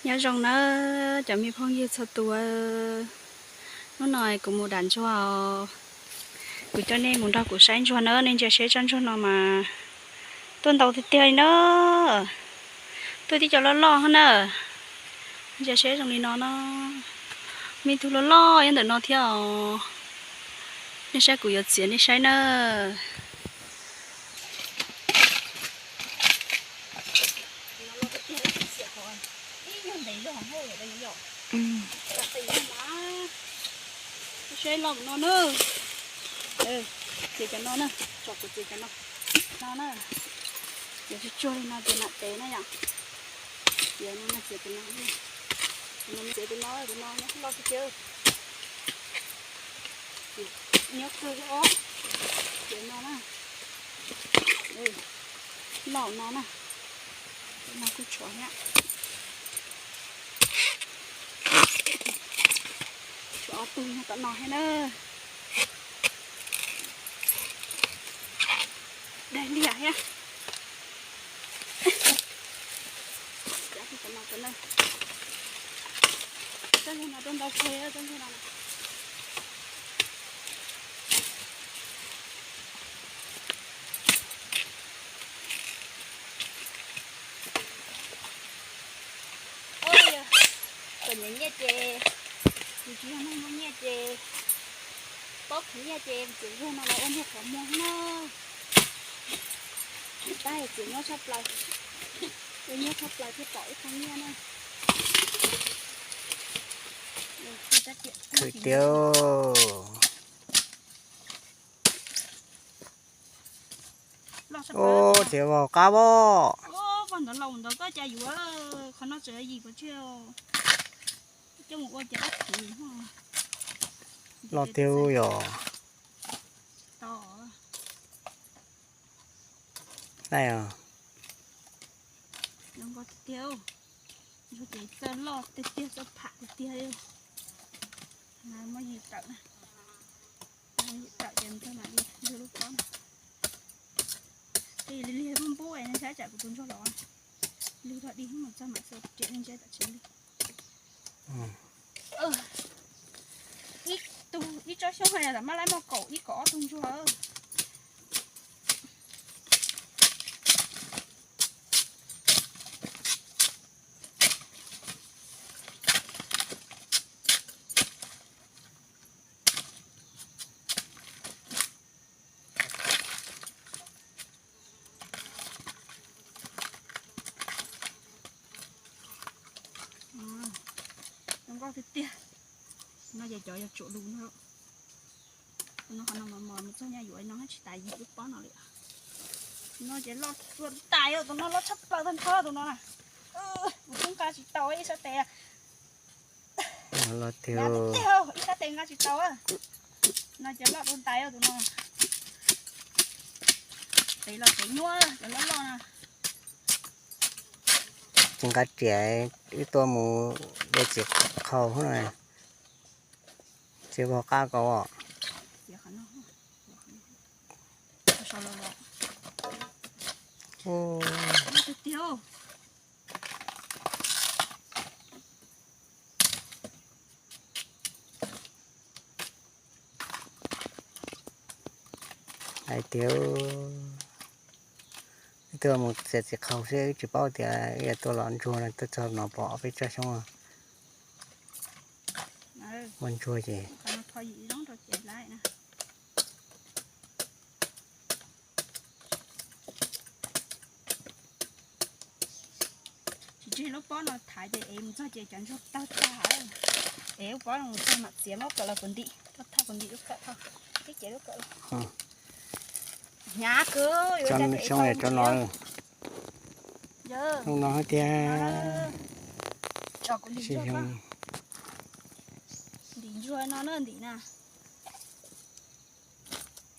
Nyob zoo na cov me phooj ywg txhua tus, hnub no kuv mus dam ntsuag os. Kuv coj nej mus nrog kuv saib ntsuag na, nej ntsia seb tsob ntsuag no mas tuaj ntau tiag tiag li na. Tuaj tib co loj loj na. Ntsia seb zoo li no na. Me tug loj loj nyob ntawm no thiab os. Nej saib kuv yuav txiav nej saib na. Seb loj no na. Txiav cov no na, tsom kuv txiav cov no. No na, txiav tsuag tsuag li no ces mam tev na yom. Txiav no, txiav tus no, tus no, txiav tus no, tus no loj tiag tiag. Nyob kawg os. Txiav no na. Loj no na. No kuj tshuav thiab. Tshuav ob tug nyob tom no thiab na. Daig liam thiab. Tsob ntsuag no tuaj ntau kawg, tsob ntsuag no. Ua, kom nyiam nyiaj ces, yus tsis yog neeg muaj nyiaj ces, paub khwv nyiaj ces txiav ntsuag no los ua ntsuag qhov muag na. Tab txiav nyuaj tshaj plaws, ua nyuaj tshaj plaws thiaj pom ib qho nyiaj na. Tiag. Ua, txiav vog qab os. Ntawd laus ntawd koj cas yuav, qhov no tseem yim pov tseg. Coj mus ua ces dab khwv. Loj tiag yom. Dai os. Zoo nkauj tiag tiag. Ntsuag ces txawj loj tiag tiag, txawj pham tiag tiag li. Muab yws tawm na. Yws tawm ces ntsuag mam li lug lub pob na. Tej lig lig pub pub es nej saib tsam kuv tus ntsuag los. Lug tag dig mus txog mam xav riam nej ntsia tam tsev li. Ib tug ib tsob xyoob hais tias maj laib muaj kaum ib kaum ob tug ntsuag. Zoo nkauj tiag tiag. No ces cov yog tsuam lus no. No qhov no mos mos mus txog nyaj yuav no tsis tas yim lub pob no li. No ces loj tsuas ntais, tus no loj tshaj plaws tag nrho tus no na. Kuv twb nqa tsis tau ib sab tes. Loj tiag, ib sab tes nqa tsis tau. No ces loj tsuas ntais tus no. Tes los tes nyuaj cov loj loj na. Tsis nqa riam, wb tuaj mus de txiv qhaus na. Txiv vog qab ko. Hais tias wb tuaj mus txiav txiv qhaus xwb, wb tsis paub tias wb yuav tuaj los ntsuag no, tuaj txog no pom ob peb tsob xyoob. Ua ntsuag ces tsis tseg lub pob no thaiv ces ev mus txog ces cov ntsuag tawg tag. Ev lub pob no mus txog mam txiav muab kom los puv ntim, thauj puv ntim lub kawm, thib ces lub kawm los. Hnyav kawg, yuav cov no tiag. Tsom kuv ntim ntsuag, ntim ntsuag no na, ntim na.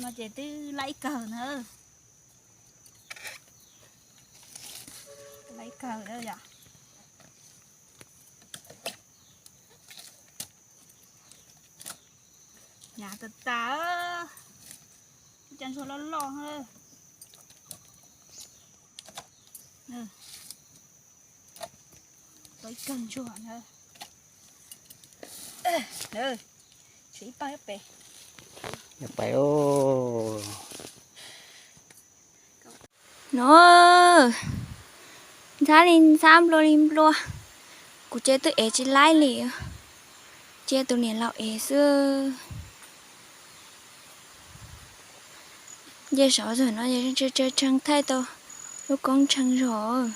No ces twb laib ib kawg na. Laib ib kawg yom. Hnyav tas tas, ib co ntsuag loj loj. Kawg ntsuag na. Tshuav ib pab pem. Pais. No, ntxhab li ntxhab, nplua li nplua. Kuv ces twb ev tsis laib li, cia tus niam laus ev xwb. Nce saud txog no es tshee thaij tau lub koob tshee zog.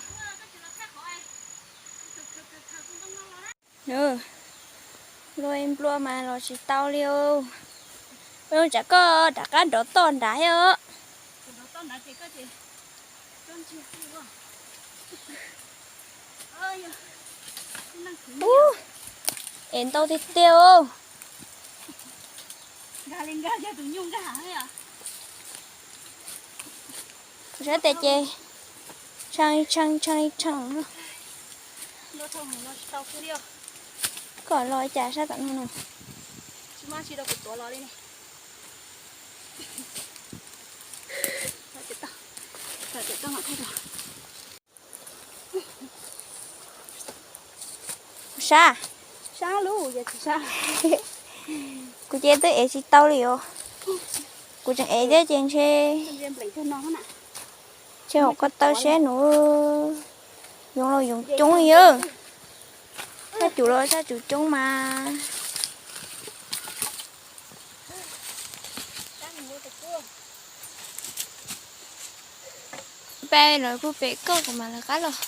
Nplua nplua mas los tsis tau li os. Tsam koj rov qab nrov toj nrad thiab os. Ub, es ntau tiag tiag os. Kuv sab tes ces tshee tshee tshee tshee. Koj los cas sab tom no no. Sab, sab lub, kuv ces twb ev tsis tau li os. Kuv tseem ev thiab ces ntshe, ntshe hauv ko taw sab nws yoov los yoov coob li. Sab cum los sab cum coob mas. Peb los kuj pem koj kuv mam lawv qab los.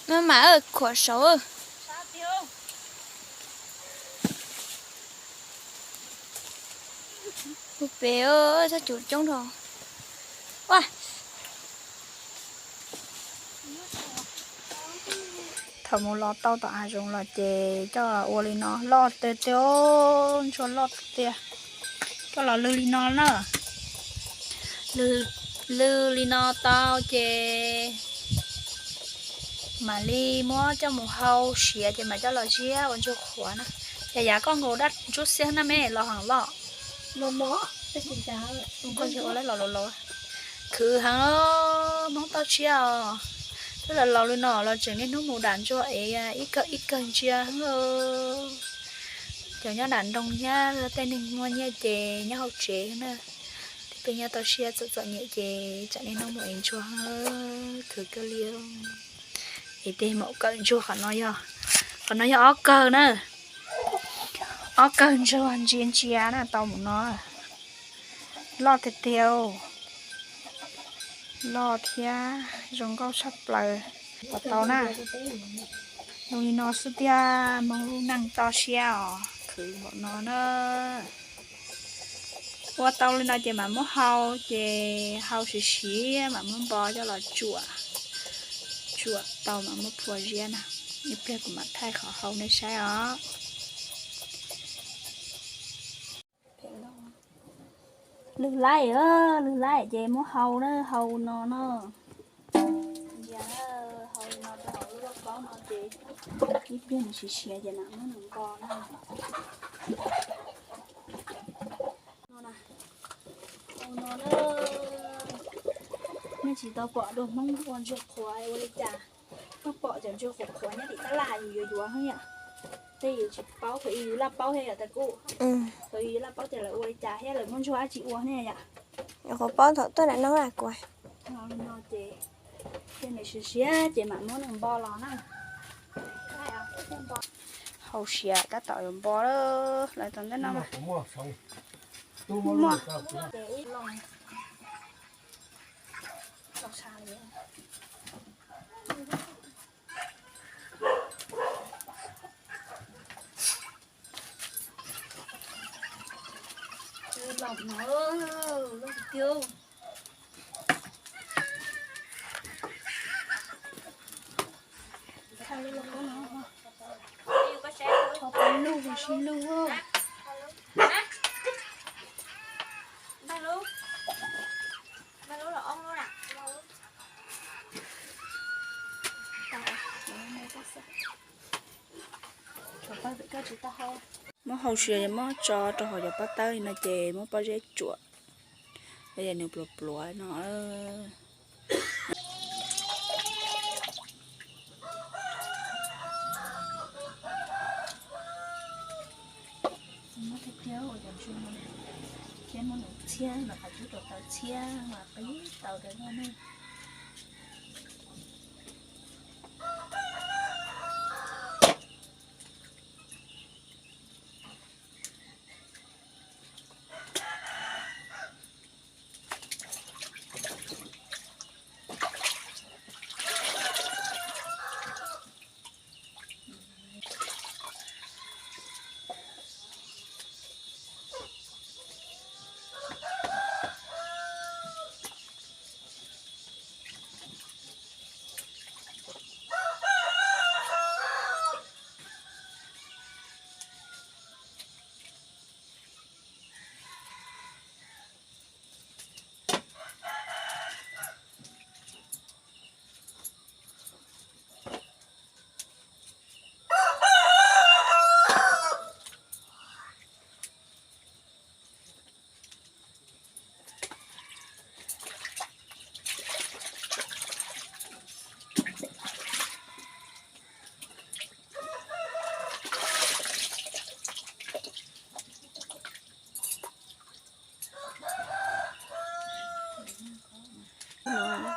Maj mam khuam saud. Kuv pem sab cum coob dhau. Thaum mus los tau tom hav zoov los ces coj ua li no loj tiag tiag, ntsuag loj tiag tiag. Coj los lwg li no na. Lwg, lwg li no tau ces mam li muab coj mus hau siav ces mam coj los ziab ua ntsuag qhuav na. Yog yav koj nkaus dab ntsuab xiab na me los heev loj. Koj ua los laus laus. Khwv heev, Hmoob toj siab os. Twb laus laus li no los tseem niaj hnub mus dam ntsuag es ib kawg ib kawg ntsia. Cov nyob dam nroog thiab tej neeg muaj nyiaj ces nyob hauv tsev na. Tej peb nyob toj siab txom txom nyem ces tsam niaj hnub mus ev ntsuag, khwv kawg li. Es tej maum kawm ntsuag qhov no yog, qhov no yog ob kawg na. Ob kawg ntsuag ntsia ntsia na tau mus no. Loj tiag tiag, loj thiab zoo nkauj tshaj plaws. Pom tau na, zoo li no xwb tiag, Hmoob lub neej toj siab os, khwv npaum no na. Ua tau li no ces mam muab hau, ces hau siav siav mam muab npo coj los tsuam, tsuam tau mam muab phua ziab na. Ib pliag kuv mam thaij qhov hau nej saib os. Lwg laij, lwg laij ces muab hau na, hau no no. Ntsia, hau no rau hauv lub lauj kaub no ces ib pliag nws siav siav ces mam muab nws npo na. Hau no na. Nej tsis tau pom dua Hmoob ua ntsuag qhuav ua li cas. Koj pom cov ntsuag qhuav qhuav nyob tim tab laj yus yuav yuav yom. Tej yus tsis paub, thaum yus laj paub thiab yom Tais Kub. Thaum yus laj paub tias lawv ua li cas thiab lawv muab ntsuag dab tsi ua ne yom. Qhuav paub thaum tuaj nram no kuv. No ces tej nws siav siav ces mam muab nws npo los na. Hau siav tab tom yuav npo lawm, lawv tau ntej no. Loj tiag. Lug, lug. Muab hau siav muab tso rau hauv cov pob tawb li no ces muab pob zeb tsuam, es nws pluav pluav no. Thiab muab nws txhiab los qhov cub rau tau txhiab mas qib tau rau no na.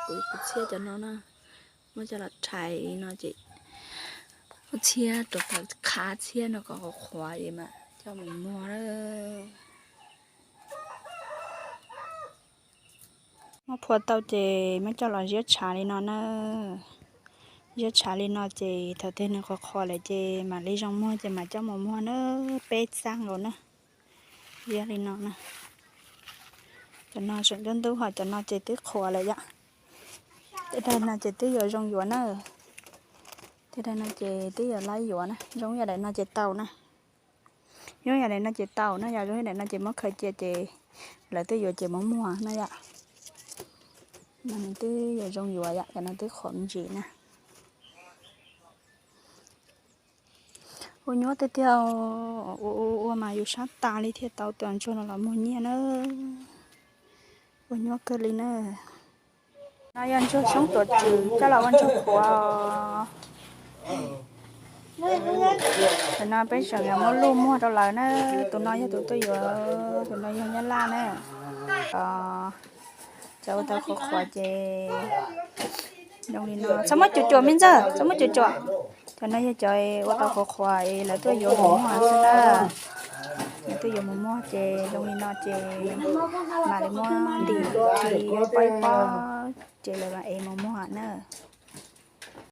Kuv, kuv txhiab cov no na, muab coj los rhais li no ces muab txhiab rau thaum qhab txhiab no kom qhuav qhuav es mam coj mus muag na. Muab phua tau ces muab coj los ziab tshav li no na. Ziab tshav li no ces thaum twg nws qhuav qhuav lawm ces mam li zoo muag ces mam coj mus muag na, peb txaj nkaus na. Ziab li no na. Cov no tseem ntub ntub ho cov no ces twb qhuav lawm yom. Tej daim no ces twb yuav zoo yuav na. Tej daim no ces twb yuav laib yuav na, zoo yam daim no ces tau na. Zoo yam daim no ces tau na, yog zoo yam daim no ces muab khaws cia ces lawv twb yuav ces muab muag na yom. No nws twb yuav zoo yuav yom, cov no twb qhuav me ntsis na. Ua nyuaj tiag tiag, ua ua ua mas yus sab tas li thiaj tau tus ntsuag no los muag nyiaj na. Ua nyuaj kawg li na. No yog ntsuag xyoob tuam tswm coj los ua ntsuag qhuav. Tus no peb tseem yuav muab luj muag rau lawv na. Tus no yog tus tuaj yuav, tus no yog nyab laj na. Cov ua tau qhuav qhuav ces zoo li no, txhob muab cuam cuam me ntxawg, txhob muab cuam cuam. Cov no yog cov ua tau qhuav qhuav es lawv tuaj yuav mus muag xwb na. Lawv tuaj yuav mus muag ces zoo li no ces mam li muab ntim ris pob ib pob ces lawv mam ev mus muag na.